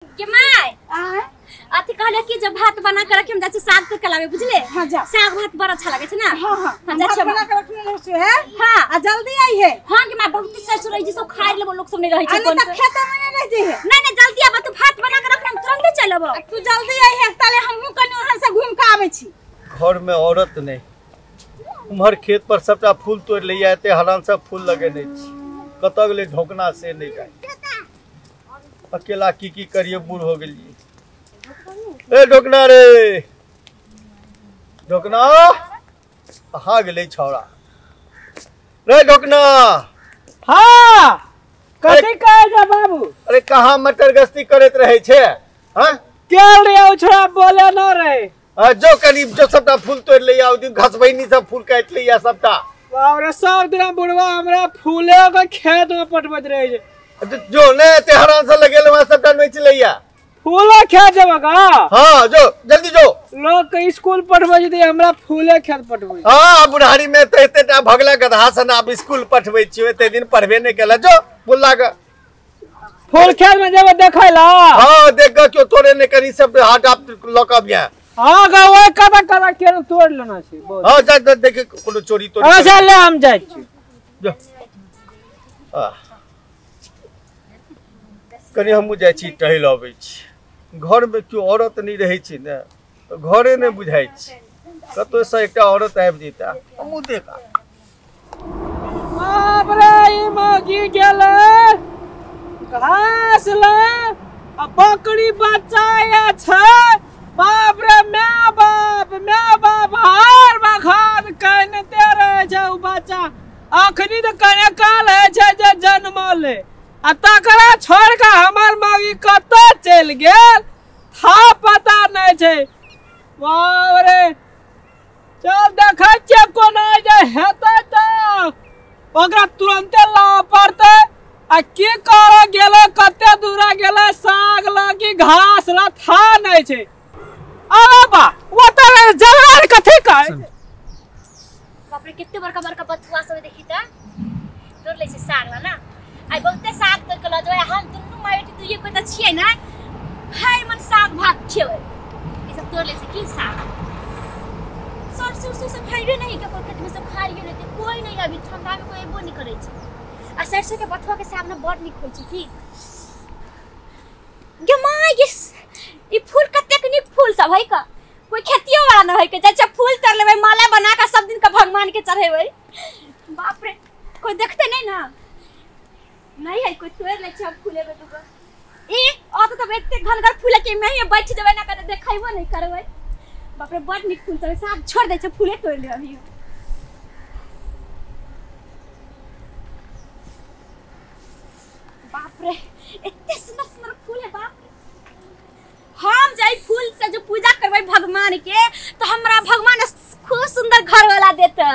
के my अथी कहले कि जब भात बना के रखे हम जाय साग तो कलावे बुझले। हां जा साग भात बड़ा अच्छा लगे छै ना। हां हां हां जा भात बना के रखने रहो है। हां आ जल्दी आई है। हां के my बहुत सरसों रही छै सब खाइ लेबो लोग सब नहीं रहे छै कोन त खेत में नहीं रह जे है। नहीं नहीं जल्दी आब तू भात बना के रख हम तुरंत चल आबो। तू जल्दी आई है ताले हमहु कनी वहां से घूम के आबै छी। घर में औरत नहीं उम्हर खेत पर सबटा फूल तोड़ ले आते हरान सब फूल लगेने छी कतऽ गेलै ढोकना से नहीं जाए अकेला की की करिए बूढ़ हो गेलिए। ए ढोकना रे ढोकना कहाँ गेलै छौड़ा रे ढोकना। हाँ कथी कहै छै बाबू? अरे कहाँ मटर गश्ती करैत रहे छै? हाँ केल रे ओ छोड़ा बोले न रे। जो कनी जो सबटा फूल तोड़ ले आओ दिन घसबैनी सब फूल काटि ले सबटा। बाप रे सब दिन बुढ़वा हमरा फूले के खेत में पटबैत रहे छै। जो ने एते हरान से लगेल वहां सबटा नोचि लैया फूले खेत जेबा का। हां जो जल्दी जो लोग के स्कूल पठबै छै हमरा फूले खेत पठबै। हां बुढ़ारी में त एते टा भगला गधा सन आब स्कूल पठबै छियै एते दिन पढ़बे नै केला जो बोलला के फूल खेत में जेबा देखै ला। हां देख के क्यों तोड़े नै करी सब हाथ आप लक अब या। हां गा ओइ कदा कदा के तोड़ लेना छै। हां जा जा देख कोनो चोरी तोड़ी। अच्छा ले हम जाइ छी जो आ कनी हमहूँ जाइ छी टहल अबै छी। घर में केओ औरत नहीं रहै छै ने तऽ घरे नहि बुझाइ छै कतौसँ एकटा औरत आबि जैता हमहूँ देखा। बाप रे ई मौगी गेलै घास ले आ बकरी बच्चा या छै। बाप रे my बाप हर बखान कनिते रहै छै उ बच्चा अखनी तऽ कने काल होइ छै जे जनमलै आ तकरा छोड़ के हमर मौगी कतऽ चलि गेल था पता नहीं छै। बाप रे चल देखै छियै कोना जे हेतै तऽ ओकरा तुरन्ते लाबऽ पड़तै। आ की करऽ गेलै कते दूरा गेलै साग लऽ कि घास लऽ था नहीं छै। अरे बा ओतऽ जंगल कथी कहै। बाप रे कते बड़का बड़का बथुआ सब देखी त तोड़ लै छै साग ला ना। आई बहुते साग तोड़ के लऽ जेबै हम दुनू माय बेटी दुइये कोइ तऽ छियै ना भरि मन साग भात खेबै। ई सब तोड़ लै छै की साग सरसों उरसों सब खाइबे नहीं ककरो खेत में सब खाइयो लेते कोई नहीं अभी ठंडा में कोई एबो नहीं करै छै। आ सरसों के बथुआ के साग ना बड़ नीक होइ छै की गे my गे ई फूल कतेक नीक फूल सब है का कोई खेतियो वाला न है के जाइ छै फूल तोड़ लेबै माला बना के सब दिन के भगवान के चढ़ेबै। बाप रे कोई देखते नहीं ना नहीं है कोई तोड़ ले छै हम फूले में दुगो ई अत त एते घनगर फूल के में ही बैठ जेबै ना कते देखैबो नहीं करबै। बाप रे बड़ नीक फूल सब साग छोड़ दै छै फूले तोड़ ले अभी। बाप रे एते सुंदर सुंदर फूल है। बाप रे हम जाई फूल से जो पूजा करबै भगवान के तो हमरा भगवान खूब सुंदर घर वाला देतै।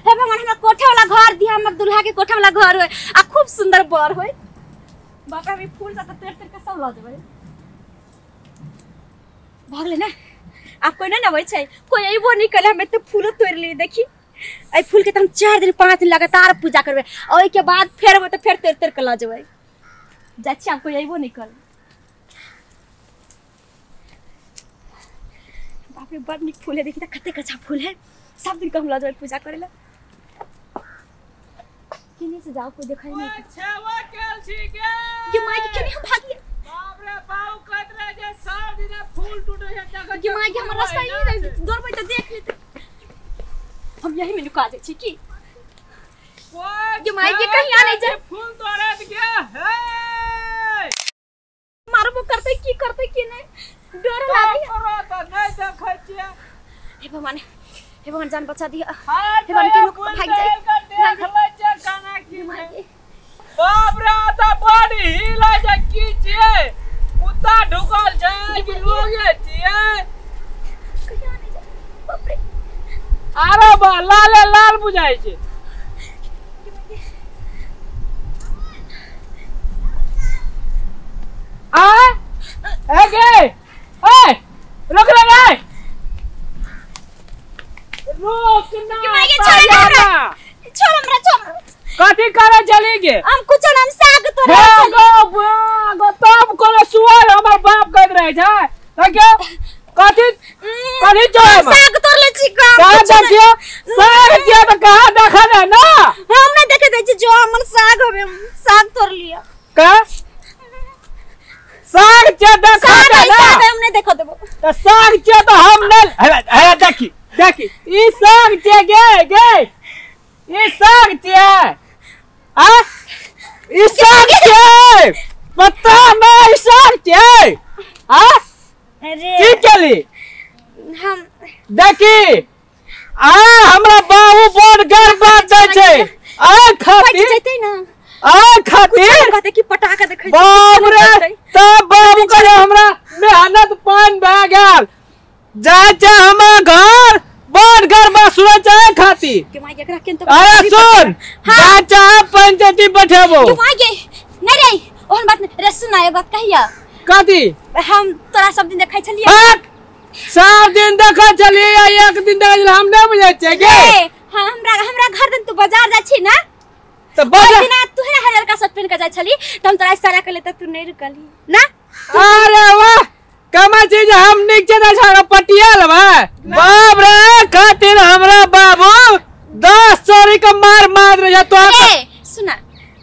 हे भगवान हमरा कोठा वाला घर दिया हमर दुल्हा के कोठा वाला घर होय आ खूब सुंदर बर होय। बाप रे फूल सब तोड़ तोड़ के सब ल जेबै। भगले ना आब कोई नहीं अबै छै कोई अइबो नहीं कले हम एते फूलो तोड़ लिए देखी एहि फूल के त हम 4 दिन 5 दिन लगातार पूजा करबै आ ओहि के बाद फेर अबै त फेर तोड़ तोड़ के ल जेबै। जाइ छी आब कोई अइबो नहीं कल। बाप रे बड़ नीक फूल है देखी त कतेक अच्छा फूल है सब दिन के हम ल जेबै पूजा करे ला। केने से जाओ कोई देखै नहीं। छेवा केल छी गे के my के केने हम भागिए। बाप रे बाऊ कहत रहे जे सब दिन फूल टूटे छै देखै के my के हमर रास्ता ही नहीं दौड़बै त देख लेतै हम यही में लुका जाइ छी की के my के कहीं आ नहीं जाए फूल तोड़त गे हे मारबो करतै की करतै की नहीं डर लागे त नहीं देखै छियै। हे भगवान हे भगवान जान बचा दिया। हे भगवान के लोग भाग जाए देख लै छै खाना की छै। बाप रे त बड़ी हिलै छै की छियै कुत्ता ढुकल छै कि लोगे छियै कहिया नहीं जाए। बाप रे आरो बा लाले लाल बुझाइ छै। आ ए गे ए रुक रे गे रुक ना के my के छोड़ हमरा छोड़ हमरा छोड़ कथी करे चली गे? हम कुछ ना, हम साग तोड़े हे गो गो तब कोनो सुअर हमर बाप कहत रहे छै देखियो कथी कथी चोर साग तोड़ ले छी का का देखियो साग दिया त कहां देखा दे ना। हम ना देखे दे छी जो हमर साग होबे, साग तोड़ लिया का साग चे देखा दे ना। साग हम नहीं देखो देबो त साग चे त हम न हे देखी देखी ई साग चे गे गे ई साग चे आ ई साग चे पता ना ई साग चे आ अरे की केली हम देखी आ हमरा बाबू बड़ घर बात दै छै आ खातिर जैते ना आ खातिर कहते कि पटाखा देखै बाप रे तब बाबू करे हमरा मेहनत पान भए गेल जा जा हमरा घर बड़ घर बा सुन चाहे खातिर के माय एकरा केन तो अरे सुन जा जा पंचायती बैठेबो के माय गे नहीं रे ओहन बात नहीं रे सुन एक बात कहिया कथी हम तोरा सब दिन देखै छलियै सब दिन देखै छलियै एक दिन देखै छलियै हम नहि बुझै छियै गे। हां हमरा हमरा घर दिन तू बाजार जाइ छी ना त बाजार दिना तू है हरियर का शर्ट पहन के जाइ छली त हम तोरा इशारा करले त तू नहीं रुकली ना। अरे वाह कमा चीज हम निक छै ना पटिया लेबै बाप रे खातिर हमरा बाबू 10 चोरी के मार मार रहे तो सुना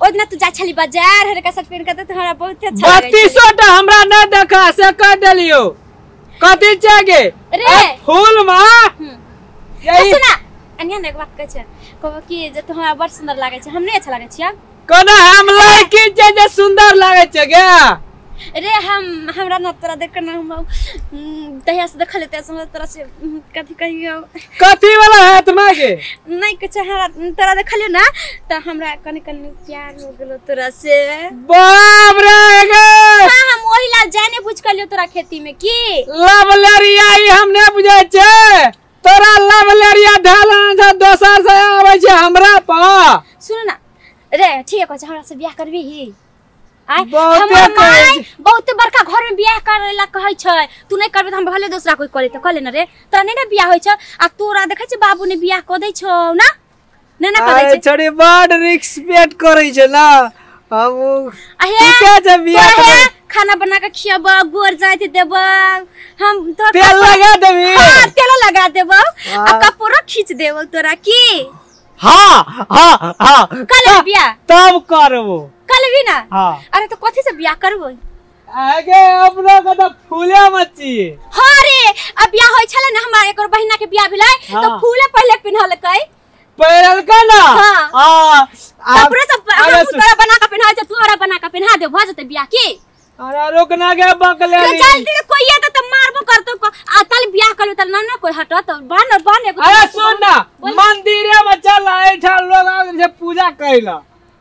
ओ दिना तू जा छली बाजार हरियर का शर्ट पहन के त हमरा बहुत अच्छा लागै 32 टा हमरा न देखा से कह देलियो कथी चागे रे फूल मा यही सुना अनिया ने एक बात कहै छै कहबो कि जे तू हमरा बड़ सुंदर लागै छै हम नहीं अच्छा लागै छियै कोना हम लड़की छै जे सुंदर लागै छै गे रे हम हमरा न तोरा देख न हम दहिया से देखल त हमरा तोरा से कथी कहियो कथी वाला हाथ में गे नहीं कुछ हमरा तोरा देखलियो ना त हमरा कनि कनि प्यार हो गेलो तोरा से बाप रे गे। हां हम ओही ला जाने बुझ कलियो तोरा खेती में की लव लरिया ई हम नै बुझै छै तोरा लव लरिया ढाला छ दोसर से आबै छै हमरा पर सुन ना रे ठीक है हमरा से बियाह करबी ही आय हमर माय बहुत बड़का घर में बियाह करेला कहै छै तू नहीं करबे त हम भले दोसरा कोई करे त कले न रे तोरा नहीं ने बियाह होय छै आ तोरा देखै छै बाबू ने बियाह क दै छौ ना ने ना क दै छै छड़ी बड़ रिस्पेक्ट करै छै ना हम अहे छै बियाह करे खाना बना के खियाबो गोर जाइत देबो हम तो तेल लगा देबी। हां तेल लगा देबो आ कपड़ो खींच देबो तोरा की। हां हां हां कल बियाह तब करबो कल भी ना। हाँ। अरे तो कथी से बियाह करबो आगे अपना का तो फूले मची। हां रे अब बियाह होय छले ना हमरा एक और बहिना के बियाह भेलै। हाँ। तो फूले पहले पिन्हलकै पहिरलकै ना। हां हां कपड़ो सब हम तोरा बना के पिन्हा दे तू हमरा बना के पिन्हा दे भ जते बियाह की। अरे रुक ना गे बकले रे जल्दी रे कोई आता त मारबो करतो आ तल बियाह करबो त ना ना कोई हटत बन बन एगो। अरे सुन ना मंदिरे में चल एठा लोग आवे छै पूजा कइला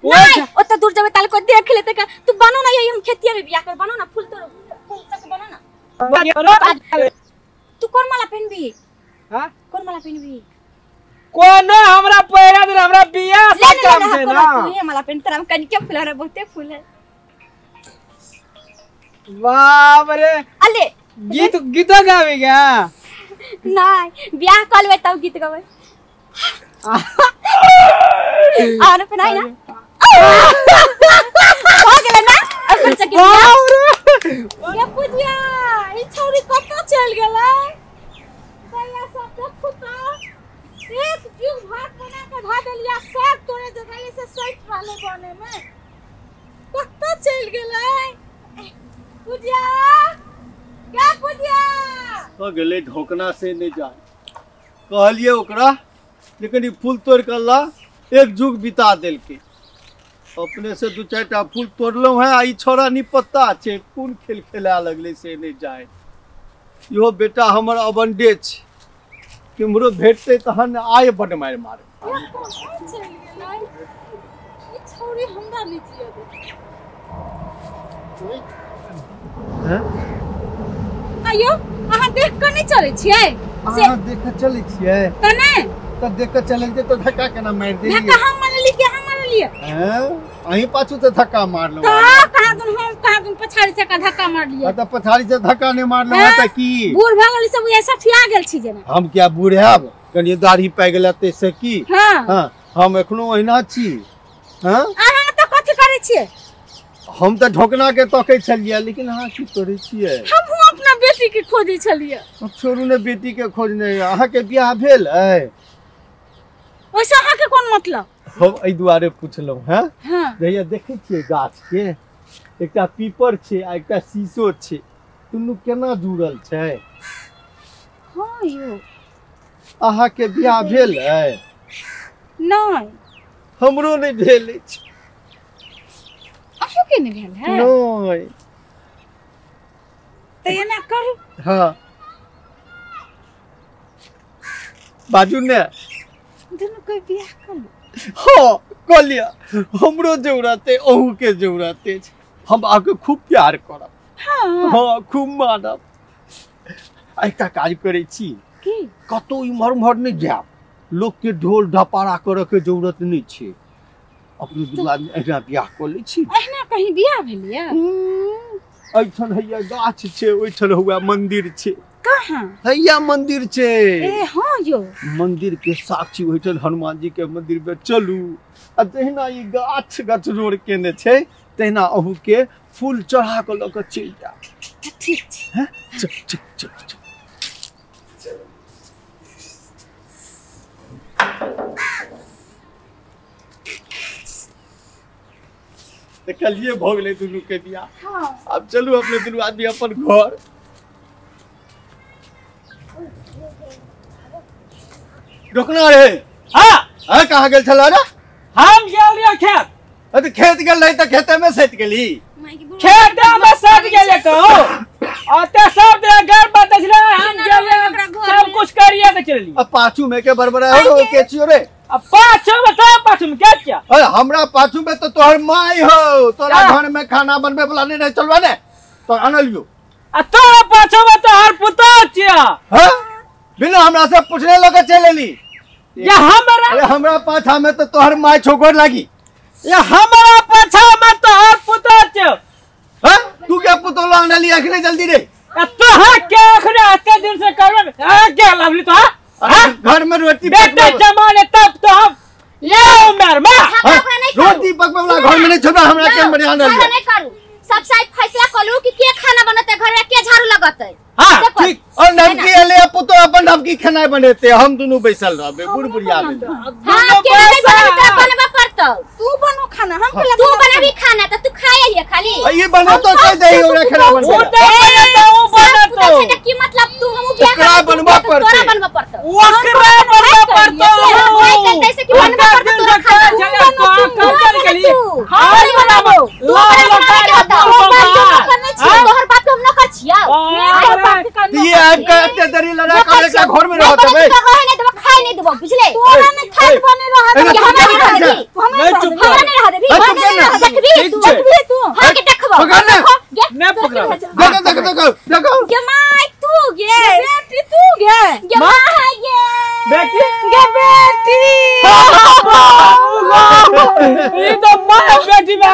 नहीं ओत दूर जेबे ताल को देख लेते का तू बनो ना यही हम खेतिया में बियाह कर बनो ना फूल तोड़ फूल सब बनो ना। तू कौन माला पहनबी? हां कौन माला पहनबी? कोनो हमरा पहिरा दे हमरा बियाह से काम छै ना। तू ही माला पहन तोरा कन के फूल हमरा बहुते फूल है। बाप रे अले गीत गीतो गाबी गा? नहीं बियाह कर लेबे तब गीत गाबै। और पहनाई ना हो गेलै ना अपन चकी ये पूजिया ई छौरी कत चल गेलै भैया सब देखू त एक जुग भात बना के धा देलिया सब तोरे जगह से सैट रहले बने में कत चल गेलै पूजिया क्या पूजिया तो गेलै ढोकना से नहीं जाए कहलिए ओकरा लेकिन ई फूल तोड़ के ला एक जुग बिता देलकै अपने से दू चार टा फूल तोड़लहुँ हैं आ ई छोड़ा निपत्ता छै कोन खेल खेला लगलै से नहीं जाए। इहो बेटा हमर अबंडे छै केम्हरो भेटतै तहन आय बड मारि मारे। आयो अहाँ देख के नहीं चलै छियै? अहाँ देख के चलै छियै त नै त देख के चलै छियै त धक्का केना मारि देलियै? धक्का हम मारली के हम मारलियै? हैं अहीं पाछू त धक्का मारलहुँ त कहाँ दुन हम कहाँ दुन पछाड़ी से का धक्का मारलियै? त पछाड़ी से धक्का नहीं मारलहुँ त की बूढ़ भ गेली सब ऐसा ठिया गेल छी जेना। हम क्या बूढ़ हैब कनि दाढ़ी पाकि गेल ते से की? हां हां हम एखनो ओहिना छी। हां अहाँ त कथि करै छियै? हम त ढोकना के तकै छलियै, लेकिन अहाँ की करै छियै? हमहूँ अपना बेटी के खोजै छलियै। अब छोड़ू ने बेटी के खोजने, अहाँ के बियाह भेल अइ? ओइसे अहाँ के कोन मतलब? हम एहि दुआरे पुछलहुँ हैं। हां जहिया देखै छियै गाछ के एकटा पीपर छै आ एकटा शीशो छै, दुनू केना जुड़ल छै? हां यो अहाँ के बियाह भेल अइ? नहीं। हमरो नहीं भेल अछि। अहूँ के नहीं भेल है? नहीं। त एना करू। हाँ बाजू ने। दुनू कोई बियाह कर लू। हाँ कऽ लिअ, हमरो जरूरत है अहू के जरूरत अछि। हम अहाँके खूब प्यार करब। हाँ हाँ खूब मानब। एकटा काज करै छी, की? कतौ इम्हर उम्हर नहि जायब, लोक के ढोल ढपारा करऽ के जरूरत नहि छै। अपने दुनू आदमी एहिना बियाह कऽ लै छी। एहिना कहीं बियाह भेलियै? एहिठाम हैया गाछ छै, ओहिठाम हुआ मंदिर छै। कहाँ? हैया मंदिर छै। ए हाँ यो मंदिर के साक्षी ओहिठाम हनुमान जी के मंदिर में चलू, आ जहिना ई गाछ गछजोड़ केने छै तहिना अहू के फूल चढ़ा कऽ लऽ कऽ चलि जायब। ठीक छै। चल चल चल चल। तऽ कलिये भऽ गेलै दुनू के बियाह। हाँ आब चलू अपने दुनू आदमी अपन घर। रोकना रे। हां हाँ कहाँ गेल छला रे? हम गेल रहियै खेत। अरे खेत गेल रही तऽ खेते में सटि गेली? खेते में सटि गेलै कहू। अते सब दे घर बतै छलै, हम गेल रहियै सब कुछ करिए के चलली। अब पाछू में के बड़बड़ा हो के छियो रे? अब पाछू में तो पाछू में के छिया? अरे हमरा पाछू में तो तोहर माई हो, तोरा घर में खाना बनबे वाला नहीं रहे, चलवा ने तो अनलियो। आ तोरा पाछू में तो हर पुतोह छिया। हां बिना हमरा से पूछने लगे चल एली। या हमरा? अरे हमरा पाछा में तो तोहर माई छोकर लागी। या हमरा पाछा में तो हर पुतोह छिया। हां तू क्या पुतोह अनली अखने जल्दी रे? आ तोहर के अखने एते दिन से करबे के लावली तो? घर में रोटी बेटे जमाने तब तो हम ये उम्र में रोटी पकवे वाला घर में नहीं छोड़ा हमरा के बढ़िया नहीं नहीं करू। सब साइड फैसला करू कि के खाना बनते घर में, के झाड़ू लगते। हां ठीक। और नमकी एले पुतो अपन नमकी खाना बनेते, हम दुनू बैसल रहबे बुढ़ बुढ़िया में। हां के नहीं बनबे बनबे पड़तौ। तू बनो खाना, हम के तू बनाबी खाना त तू खाए लिए खाली। ये बनो तो कह देही ओकरा खाना बनबे। ओ बनतो ओ बनतो की मतलब तू हम बियाह ओकरा बनबा पड़तै, तोरा बनबा पड़तौ। ओकरा बनबा पड़तौ। भाई कहते से कि बनबा पड़तौ तोरा खाना। हां बनाबो तू तोहर बाप के हम न कर छिया। ये आब के एते देरी लड़ा कर एकरा घर में रहत बे। रहे नहीं देबो, खाए नहीं देबो, बुझले? तोरा नहीं खाए बने रह दे, हमरा नहीं रह दे, हमरा नहीं रह देबी, देखबी तू, देखबी तू, हां के देखबो। पकड़ ले, ने पकड़। देखो देखो देखो देखो गे my तू गे बेटी, तू गे गे my गे बेटी गे बेटी। ई तो my बेटी बा।